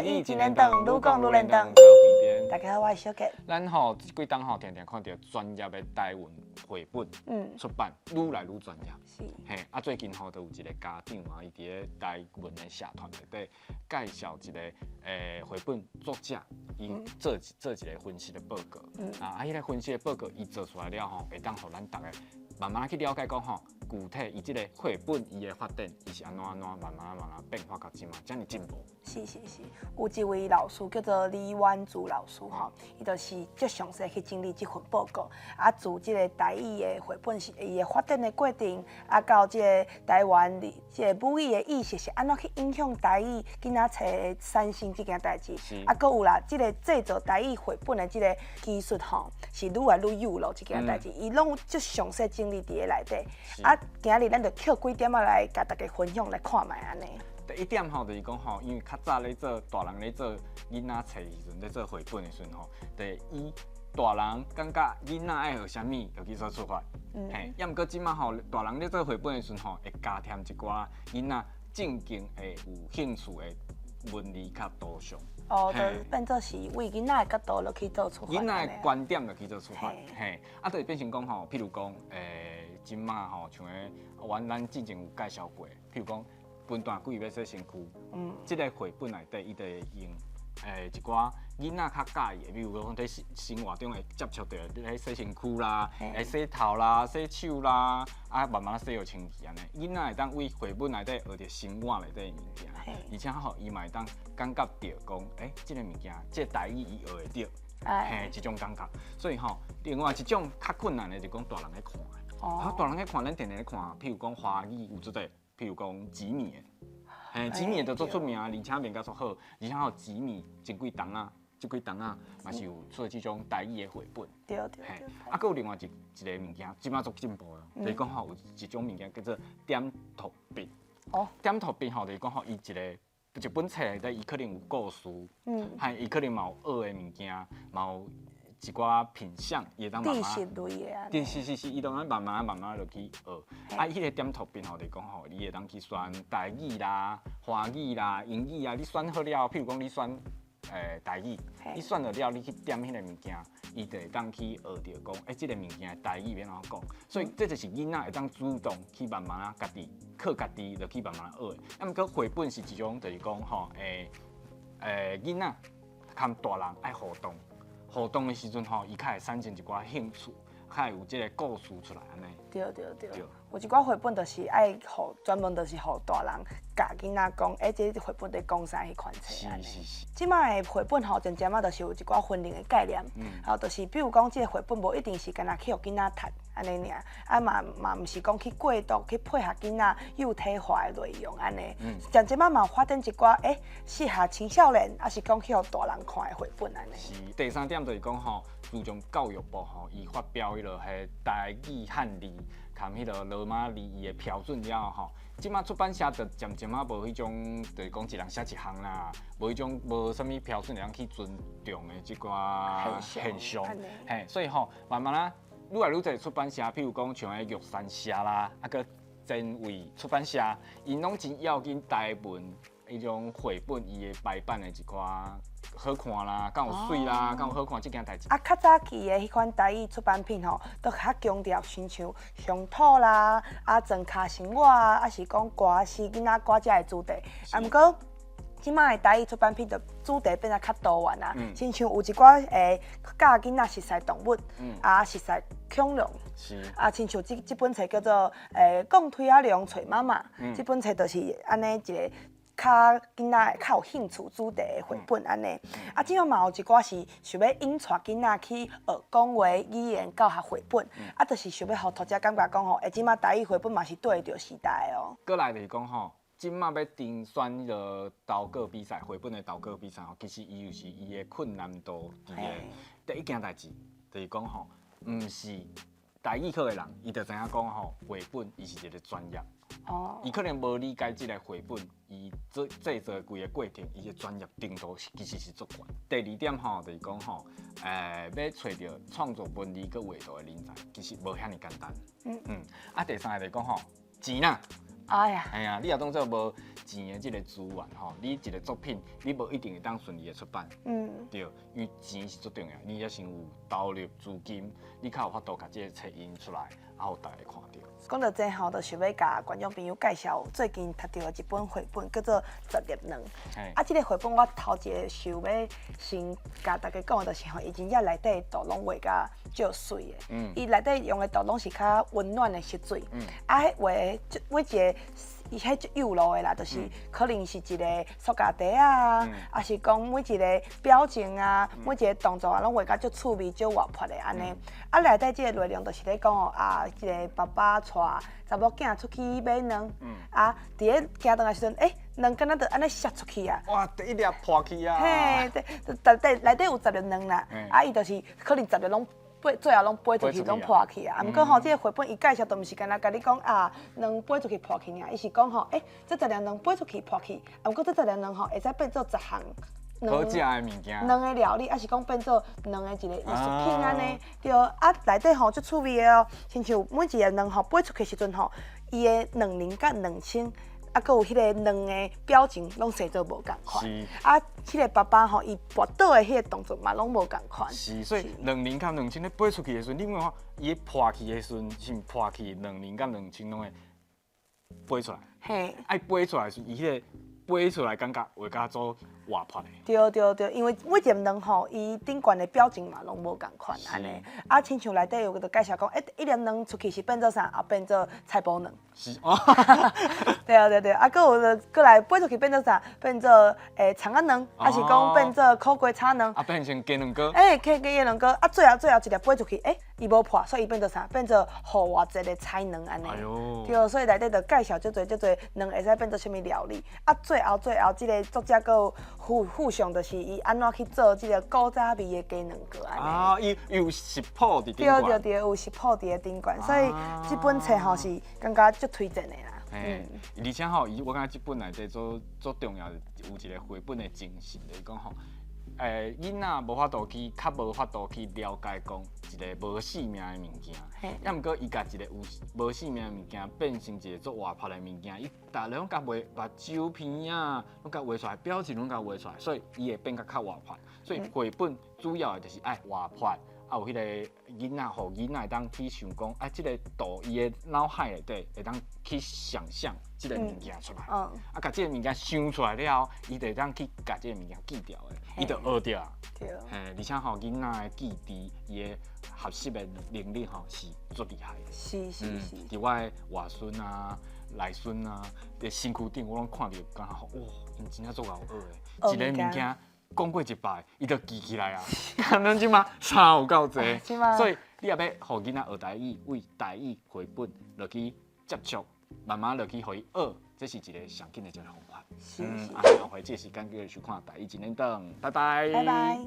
語真連長，愈講愈連長。邊。大家好，我是小杰。咱吼這幾冬吼，定定看著專業的台文繪本出版，愈來愈專業。嘿，啊，最近吼，就有一個家長啊，伊佇咧台文的社團內底介紹一個繪本作者，伊做一個分析的報告。啊，彼個分析的報告，伊做出來了吼，會當予咱逐家慢慢去了解講吼，具體伊這個繪本伊的發展，伊是按怎按怎慢慢慢慢變化到這馬遮爾進步。是是是，有一位老師叫做李婉珠老師吼，伊就是足詳細去整理這份報告，啊，自這個台語的繪本是伊的發展的過程，啊，到這個台灣的這個母語的意識是按怎去影響台語囡仔冊的產生這件代誌，啊，閣有啦，這個製作台語繪本的這個技術吼，是愈來愈有咯，這件代誌，伊攏足詳細整理佇咧內底。啊，今日咱就抾幾點仔來共大家分享來看覓按呢。第一點吼，就是講吼，因為較早咧做大人咧做囡仔冊的時陣，咧做繪本的時陣吼，就以大人感覺囡仔愛學啥物，就去做出發。嘿，抑毋過這馬吼，大人咧做繪本的時陣吼，會加添一寡囡仔正經會有興趣的文字佮圖像。哦，就變做是為囡仔的角度落去做出發。囡仔的觀點落去做出發。嘿，啊，就會變成講吼，譬如講，這馬吼，像彼，阮之前有介紹過，譬如講，笨蛋鬼欲洗身軀，這個繪本內底，伊就會用一寡囡仔較佮意的，比如講佇生活中會接觸著，咧洗身軀啦，會洗頭啦、洗手啦，啊慢慢洗予清氣按呢。囡仔會當為繪本內底學著生活內底的物件，而且吼伊嘛會當感覺著講，欸，這個物件，這個台語伊學會著，嘿，這種感覺。所以吼，另外一種較困難的就講大人咧看的，啊，大人咧看，咱定定咧看，譬如講華語有這個，譬如講吉米的，嘿，吉米的就足出名，而且賣甲足好，而且吼吉米這幾冬啊，這幾冬啊，嘛是有出這種台語的繪本。嘿，啊，閣有另外一個物件，這馬足進步的，就是講吼有一種物件叫做點圖筆。點圖筆吼，就是講吼，伊一個一本冊內底，伊可能有故事，還伊可能嘛有學的物件，嘛有一寡品項，伊會當慢慢。知識類的啊。對，是是是，伊當慢慢慢慢落去學。啊，彼個點圖筆吼，就是講吼，你會當去選台語啦、華語啦、英語啊，你選好了，譬如講你選台語，你選著了，你去點彼個物件，伊就會當去學著講，欸，這個物件的台語欲按怎講。所以這就是囡仔會當主動去慢慢仔家己靠家己落去慢慢學的。啊，毋過繪本是一種，就是講吼，囡仔佮大人愛互動，互動的時陣吼，伊較會產生一寡興趣，較會有這個故事出來按呢。對對對，有一寡繪本就是愛予專門，就是予大人教囡仔講，欸，這繪本佇講啥彼款冊按呢。這馬的繪本吼，漸漸仔就是有一寡分齡的概念，吼，就是比如講，這個繪本無一定是干焦去予囡仔讀按呢爾，啊嘛嘛毋是講去過度去配合囡仔幼體化的內容按呢。漸漸仔嘛有發展一寡，欸，適合青少年，抑是講去予大人看的繪本按呢。是，第三點就是講吼，自從教育部吼，伊發表彼個彼台語漢字含彼個羅馬字伊的標準了後吼，這馬出版社就漸漸仔無彼種，就是講一人寫一項啦，無彼種無啥物標準會當去尊重的這寡現象，嘿，所以吼，慢慢仔愈來愈濟出版社，譬如講像彼玉山社啦，啊閣前衛出版社，𪜶攏真要緊台文彼種繪本伊的排版的一寡好看啦，敢有媠啦，敢有好看這件代誌。啊，較早期的彼款台語出版品吼，都較強調親像鄉土啦、啊莊跤生活啊，抑是講歌詩囡仔歌這的主題。啊，毋過這馬的台語出版品就主題變得較多元啊，親像有一寡教囡仔熟似動物，啊熟似恐龍，啊親像這本冊叫做《貢推仔龍揣媽媽》，這本冊就是按呢一個較囡仔較有興趣主題的繪本按呢。啊，這馬嘛有一寡是想欲引帶囡仔去學講話語言教學繪本，啊，就是想欲予讀者感覺講吼，欸，這馬台語繪本嘛是對得著時代的哦。閣來就是講吼，這馬欲甄選彼個投稿比賽，繪本的投稿比賽吼，其實伊有是伊的困難度佇咧。第一件代誌就是講吼，毋是台語課的人，伊就知影講吼，繪本伊是一個專業。伊可能無理解這個繪本，伊做製作規个過程，伊的專業程度其實是足懸。第二點吼，就是講吼，欲揣著創作文字閣畫圖的人才，其實無遐爾簡單。啊，第三個就是講吼，錢啦，哎呀，哎呀，你若當做無錢的這個資源吼，你一個作品你無一定會當順利的出版。對，因為錢是足重要，你抑先有投入資金，你較有法度共這个冊印出來，啊，予大家看著。講到這吼，就想欲共觀眾朋友介紹最近讀著的一本繪本，叫做《十粒卵》。啊，這个繪本我頭一个想欲先共大家講的，就是吼，伊真正內底的圖攏畫甲足媠的。伊內底用的圖攏是較溫暖的色水。啊，彼畫的每一个伊彼足幼路的啦，就是可能是一个塑膠袋啊，抑是講每一个表情啊，每一个動作啊，攏畫甲足趣味、足活潑的按呢。啊，內底這个內容就是咧講哦，啊，這个爸爸帶查某囝出去買卵，啊，佇咧行轉來時陣，欸，卵敢若就按呢摔出去啊！哇，第一粒破去啊！嘿，對，內底內底有十粒卵啦，啊，伊就是可能十粒攏飛，最後攏飛出去，攏破去啊！啊，毋過吼，這个繪本伊介紹都毋是干焦共你講啊，卵飛出去破去爾，伊是講吼，欸，這十粒卵飛出去破去，啊，毋過這十粒卵吼會使變做十項好食的物件，卵的料理，抑是講變做卵的一个藝術品按呢。對，啊，內底吼足趣味的哦，親像每一个卵吼飛出去時陣吼，伊的卵鱗佮卵星，啊，閣有彼个卵的表情，攏生做無仝款。啊，彼个爸爸吼，伊跋倒的彼个動作嘛，攏無仝款。是，所以卵鱗佮卵星咧飛出去的時陣，你看伊破去的時陣，是破去卵鱗佮卵星攏會飛出來。啊，飛出來時，伊彼個飛出來感覺會較做活潑的。對對對，因為每一粒卵吼，伊頂懸的表情嘛，攏無仝款按呢。啊，親像內底有就介紹講，欸，一粒卵出去是變做啥？啊，變做菜脯卵。是哦。對啊對對，啊，閣有就閣來飛出去變做啥？變做蔥仔卵，抑是講變做苦瓜炒卵。啊，變成雞卵糕。欸，雞卵糕，啊，最後最後一粒飛出去，欸，伊無破，所以伊變做啥？變做復活節的彩卵按呢。哎喲。對，所以內底就介紹足濟足濟卵會使變做啥物料理。啊，最後最後，這个作者閣有附上，就是伊按怎去做這个古早味的雞卵糕按呢。啊，伊有食譜佇頂懸。對對對，有食譜佇咧頂懸，所以這本冊吼是感覺足推薦的啦。嘿，而且吼，伊我感覺這本內底足足重要，有一个繪本的精神，就是講吼，囡仔無法度去，較無法度去了解講一个無性命的物件，抑毋過伊共一个有無性命的物件變成一个足活潑的物件，伊逐个攏共畫目睭鼻仔，攏共畫出來，表情攏共畫出來，所以伊會變較較活潑。所以繪本主要的就是愛活潑，啊有彼个囡仔，予囡仔會當去想講，啊，這个圖伊的腦海內底會當去想象這个物件出來，啊，共這个物件想出來了後，伊就會當去共這个物件記牢的，伊就學著啊。嘿，而且吼，囡仔的記憶，伊的學習的能力吼是足厲害的。佇我的外孫啊、內孫啊，佇身軀頂，我攏看著感覺吼，哇，𪜶真正足𠢕學的，一个物件講過一擺，伊就記起來啊。敢咱這馬差有夠濟，所以你若欲予囡仔學台語，為台語繪本落去接觸，慢慢落去予伊學，這是一个上緊的一个方法。啊，後回這個時間繼續收看台語一連檔，拜拜。拜拜。